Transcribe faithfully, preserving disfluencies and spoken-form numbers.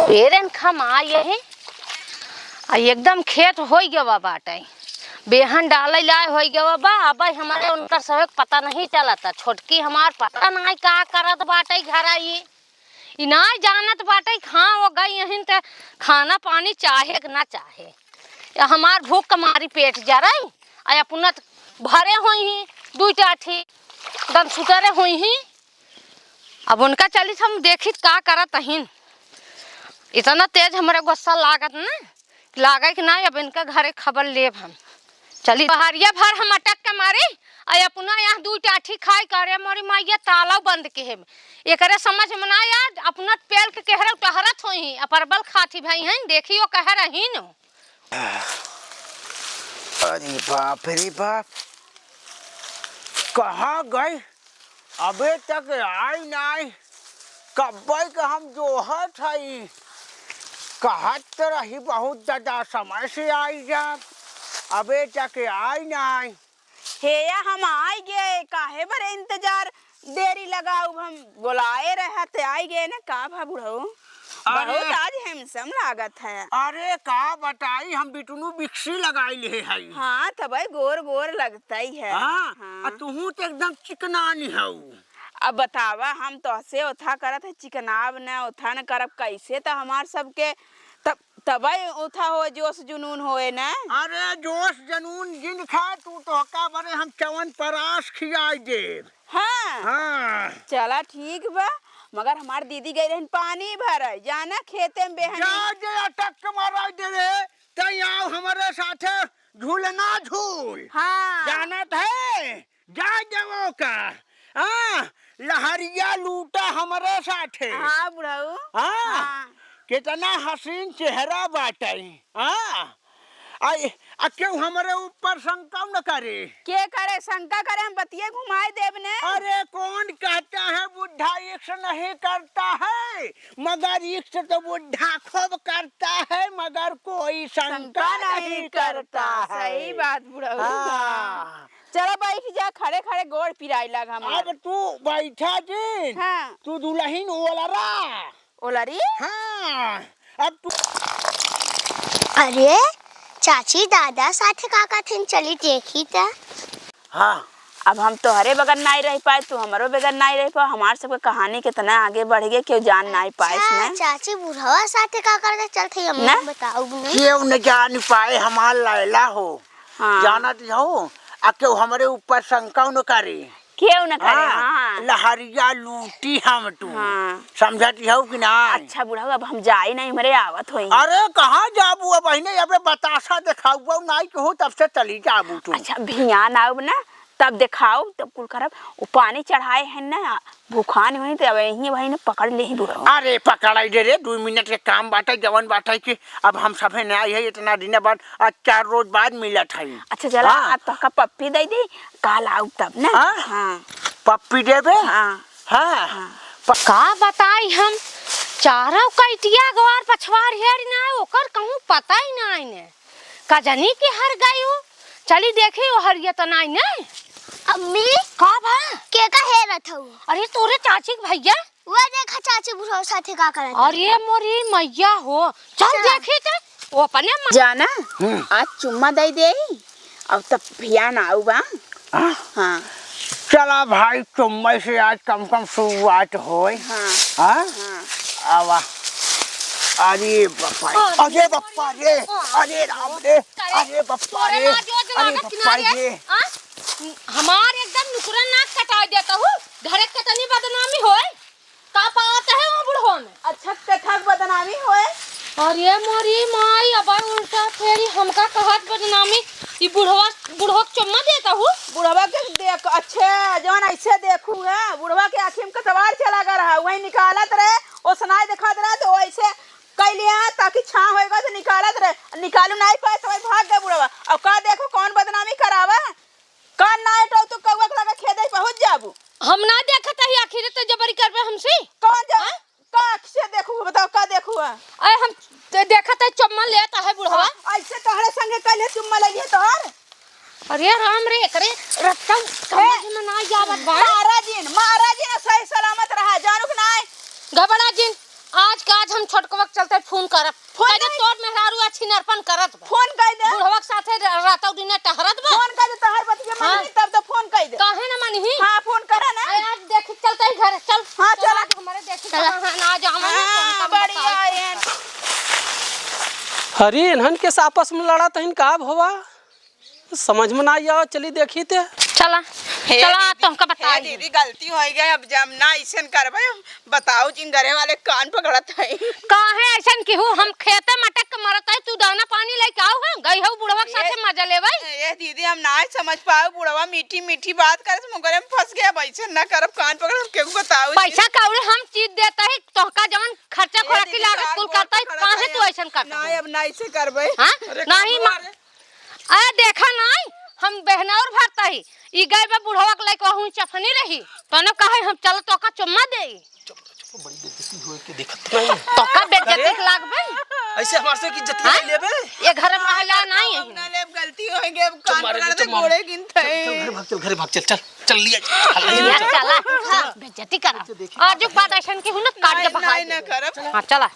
पेरेन खमा यही, आ एकदम खेत होई गवा बाटे, बेहन डाले लाए होई गवा बा। अब हमारे उनकर सबक पता नहीं चलता। छोटकी हमार पता नहीं का करत बाटे घर आई, ई ना जानत बाटे। हाँ, वो गई यहीं ते खाना पानी चाहे कि ना चाहे, या हमार भूख के मारी पेट जरई, आ अपना त भरे होई ही, दुई टाठी दम सुतरे होई ही। अब उनका चली हम देखी का करत अहिन। इतना तेज हमरा गुस्सा लागत ना, लागे कि ना, अब इनका घरे खबर लेब हम। चली बहरिया भर हम अटक के मारी, आ अपना यहाँ दुई टाठी खाई करे मोरी माइया ताला बंद के है। एकरे समझ में ना आया, अपना पेल के केहरे टहरत होई ही, आ परबल खाती भाई हैं, देखियो कह रही नो। अरे बाप रे बाप, कहाँ गई? अबे तक आई नाई। कब्बे के हम जोहत हई, कहत त रही बहुत ज्यादा समय से आई जाब, अबे तक आई नाई। हेया, हम आई गए, काहे बरे इंतजार देरी लगाऊ, हम बोलाए रहत आई गए ना, का भा बुढ़ऊ? अरे। बहुत आज handsome लागत है। अरे का बताई, हम बिटुनु बिक्सी लगाई ले हई। हाँ, तबे गोर गोर लगतई है। हाँ, हाँ। आ तुहू तो एकदम चिकनानी हऊ। अब बतावा, हम तोहसे ओथा करत है, चिकनाब न, ओथा न करब, कैसे त हमार सबके तब तबे उठा हो, जोश जुनून होए ना। अरे जोश जुनून जिन खा, तू तोहका बरे हम चवन परास खियाई देब। हाँ। हाँ। चला ठीक बा, मगर हमार दीदी गई रहन पानी भरे, जाना खेते में बेहन। जा जे अटक के मारा दे रे, तै आओ हमरे साथे झूलना झूल। हाँ। जानत है? जा देवो का, हाँ, लहरिया लूटा हमरे साथे। हाँ, बुढ़ऊ। हाँ, हाँ। कितना हसीन चेहरा बाटे। हाँ, आ, आ केहू हमरे ऊपर शंका न करे। के करे शंका करे, हम बतिये घुमाए देब ने। अरे कौन कहता है बुढ़ा इश्क नहीं करता है, मगर इश्क तो बुढ़ा खूब करता है, मगर कोई शंका शंका नहीं नहीं करता करता। है। सही बात बुढ़ऊ। हाँ। चला बैठ जा, खड़े खड़े गोड़ पिराए लाग हमार। अब तू बैठा जिन, हाँ। तू दुलहिन ओलरा। ओलरी? हाँ, अब तू अरे, चाची दादा साथे का कहथिन, चली देखी त। हाँ। अब हम तोहरे बगैर नाई रह पाए, तू हमरो बगैर नाई रह पाए। हमार सबके कहानी कितना आगे बढ़ गए, केहू जान नाई पाए अच्छा, इसमें। चाची बुढ़वा साथे का करते चलते, हम ना? बताऊ नहीं। केहू न जान पाए हमार लैला हो। हाँ। जानत हो, आ केहू हमरे ऊपर शंका न करे। केहू न करे, हाँ, हाँ। लहरिया लूटी हम तू। हाँ। समझत हो कि ना? अच्छा बुढ़ऊ, अब हम जाई नहीं, हमरे आवत होई। अरे कहाँ जाबू अब, अहिने अबे बतासा देखाऊ नाई केहू, तब से चली जाबू तू। अच्छा भियान आउब ना, तब देखाउ, तब कुल करब। वो पानी चढ़ाए हैं ना, भूखान होई त अब यहीं भाई ने पकड़ ले ही बुढ़ऊ। अरे पकड़ाई दे रे, दू मिनट के काम बाटे, जवन बाटे कि अब हम सभे न आई है इतना दिन बाद, आज चार रोज बाद मिलत है। अच्छा चला, हाँ। आज तोहका पप्पी दे दी, काल आउब तब ना। हाँ? हाँ। पप्पी देबे? हाँ। हाँ। हाँ। प- का बताई हम, चारों कटिया गवार पछवार हेरी ना, ओकर कहूँ पता ही ना आइने। का जानी कि हर गई हो। चली देखी, ओ हरिया त नाई ने। अम्मी, का भा? के का हेरत हऊ? अरे तोरे चाची के भैया। वो देखा चाची बुढ़ऊ साथे का करत। अरे मोरी मैया हो, चल चल। देखी त, वो अपने म- जाना, हम्म। आज चुम्मा दे दे, अब तब भियान आउबा। हाँ? हाँ। चला भाई, चुम्मा से आज कम कम शुरुआत होए। हाँ। हाँ? हाँ। आवा। अरे बापा रे। अरे अरे बापा रे। हाँ। अरे राम रे। अरे अरे बापा तोरे रे। माँ जो जो अरे लागत बापा किनारे, रे। हाँ? हमार एकदम नुकरा नाक कटा देता हूँ। घरे कितनी बदनामी होए। का बात है वो बुढ़वा में? अच्छा, कथक बदनामी होए। अरे मोरी माई, अब उल्टा फेरी हमका कहत बदनामी। ई बुढ़वा, बुढ़वा के चुम्मा देता हूँ। बुढ़वा के देख, अच्छे, जौन ऐसे देखू है, बुढ़वा के आँखी में कटवार चला गया रहा, वही निकालत रहे, ओसनाई दिखात रहे, तो ऐसे कैलिया ताकि छाँह होएगा तो निकालत रहे, निकालू नहीं पाए तो वही भाग गए बुढ़वा। अब का देखो कौन बदनामी करावा, कान ना हटाओ तो कौआ के लगे खेदे पहुँच जाबू। हम ना देखत ही आखिर तो जबरी करबे हमसे। कौन जा-, हाँ? का आँख से देखू, बताओ का देखू है? अरे हम दे-, देखत है चुम्मा लेता है बुढ़वा। हाँ, ऐसे तोहरे संगे कैले चुम्मा ले लिए तोहर। अरे राम रे, एकरे रत्ता ए, समझ में ना आवत बा। मारा जिन, मारा जिन, सही सलामत रहा, जानू कि नाय? घबरा जिन। आज का आज हम छोटकवा के चलते फोन करब। फोन कह दे, नहीं। तोर मेहरारू अच्छी नरपन करत बा। फोन कह दे। बुढ़वा के साथे र-, रातौ दिने टहरत बा। फोन कह दे, तोहर बतिया हाँ। मानी, तब तो फोन कह दे। काहे ना मानी? हाँ, फोन करा ना। अरे, आज देख चलते ही घर, चल। हाँ, चल, चला। आज हमारे देख चला। कहाँ है, ना आज हमारे हाँ, फोन कर बढ़िया बताओ। है। अरे, इन्हन के से आपस में लड़ा तहिन का भवा? समझ में ना आवा, चली देखी ते। चला, हे चला, दीदी, तुमका हे बताई। दीदी, गलती होइ गई, अब जब ना अइसन करबे, हम बताओ जिन घरे वाले कान पकड़त है। काहे अइसन केहू, हम खेते मटक के मरत है, तू दाना पानी लेके आओ है, गई हो बुढ़वा के ये, साथे मजा लेवे। ये दीदी, हम ना समझ पाओ, बुढ़वा मीठी मीठी बात करे, हम ओकरे में फंस गए, अब अइसन ना करब, कान पकड़, हम केहू बताओ जिन। पैसा कौड़ी हम चीज देते ही, तोहका जवन खर्चा ये खोराकी दीदी, लागत कान कुल बहुत करते ही, पकड़त काहे है। तू अइसन करता ना, है? अब ना अइसे करबे। हाँ? अरे, नहीं कान माँ, पकड़। अरे देखा नाई, हम बहनौर भरता ही। ई गए बा बुढ़वा के लइका हुई चफनी रही। तने कहे हम चल तोका चुम्मा देई। चुप, चुप, बड़ी बेइज्जती होए के देखत नहीं। तोका बेइज्जती अरे? के लागबे? अइसे हमार से की इज्जत हाँ? नहीं लेबे? ये घर में रहला नहीं है। ना लेब, गलती होइ गई, अब चुप कान मारे, पकड़ चुप दे, मारे। गोड़े गिनते चल, चल, हैं। घरे भाग, चल, घरे भाग, चल, चल, चल, लिया, हल्ला ही ये नहीं चल। चला, हाँ, बेइज्जती करा। अच्छा, देखी। आज जो बात अइसन की हुई ना, काट के नहीं, बहा नहीं, दे। ना करब। हाँ, चला।